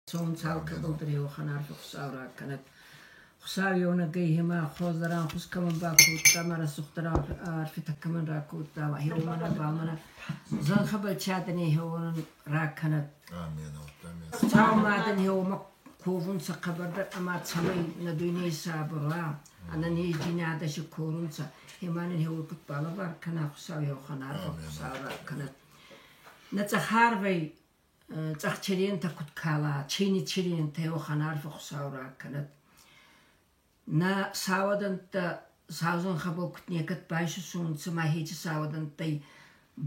Цӕуынц алкӕбӕл дӕр еуӕхӕн арфӕ Хуцау ракӕнӕд. Хуцау еунӕгӕй имӕ хуӕздӕр ӕнхус кӕмӕн бакодта ма рӕсугъддӕр арфитӕ кӕмӕн ракодта, хеуонӕн ба мӕнӕ зӕнхӕбӕл ци адӕни хеуонӕн ракӕнӕд. Хуцау ма адӕн хеуонмӕ ковунцӕ хъӕбӕрдӕр ӕма цӕмӕй нӕ дуйней сабур уа, ӕнӕнездзийнадӕ си корунцӕ, хема нин хеуон куд балӕвар кӕна Хуцау еуӕхӕн арфӕ Хуцау ракӕнӕд. Нӕ цъӕх арвӕй цъӕх черентӕ куд кала, чени черентӕ еуӕхӕн арфӕ Хуцау ракӕнӕд. Нӕ сауӕдӕнттӕ сау зӕнхӕбӕл куд некӕд байсусунцӕ ма хечи сауӕдӕнттӕй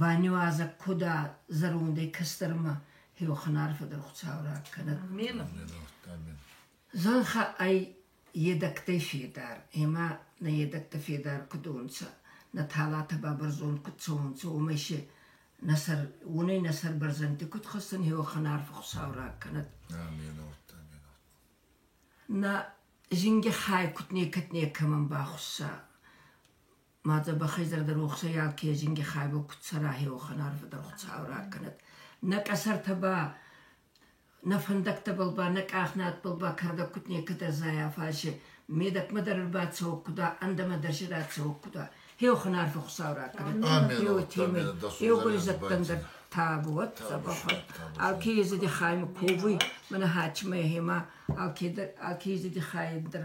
баниуазӕг куда зӕрондӕй кӕстӕрмӕ еуӕхӕн арфӕ дӕр Хуцау ракӕнӕд. Зӕнхӕ ӕй едӕгтӕй федар, ӕма нӕ едӕгтӕ федар куд унцӕ, нӕ талатӕ ба бӕрзонд куд цӕунцӕ, уомӕй си нӕ сӕр, уонӕй нӕ сӕр бӕрзӕндти куд хӕссӕн, еуӕхӕн арфӕ Хуцау ракӕнӕд. Нӕ зинги хай куд некӕд некӕмӕн бахусса, ма дзӕбӕхӕй зӕрдӕрохсӕй алке зинги хайбӕл куд цӕра, еуӕхӕн арфӕ дӕр Хуцау ракӕнӕд. Нӕ къӕсӕртӕ ба нӕ фӕндӕгтӕбӕл ба, нӕ къахнадбӕл ба кӕрдӕг куд некӕд ӕрзайа, фал си медӕгмӕ дӕр ӕрбацӕуӕг куд уа, ӕндӕмӕ дӕр си рацӕуӕг куд уа. Хеуӕхӕн арфӕ Хуцау ракӕнӕд. Еуетемӕй еугур изӕдтӕн дӕр табу уӕд, дзӕбӕх уӕд. Алке изӕди хаймӕ ковуй, мӕнӕ хачимӕ ӕхемӕ, алке дӕр, алке изӕди хайӕн дӕр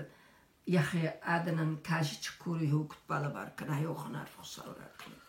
йӕхе адӕнӕн каши чукури хеу куд балӕвар кӕна, хеуӕхӕн арфӕ Хуцау ракӕнӕд.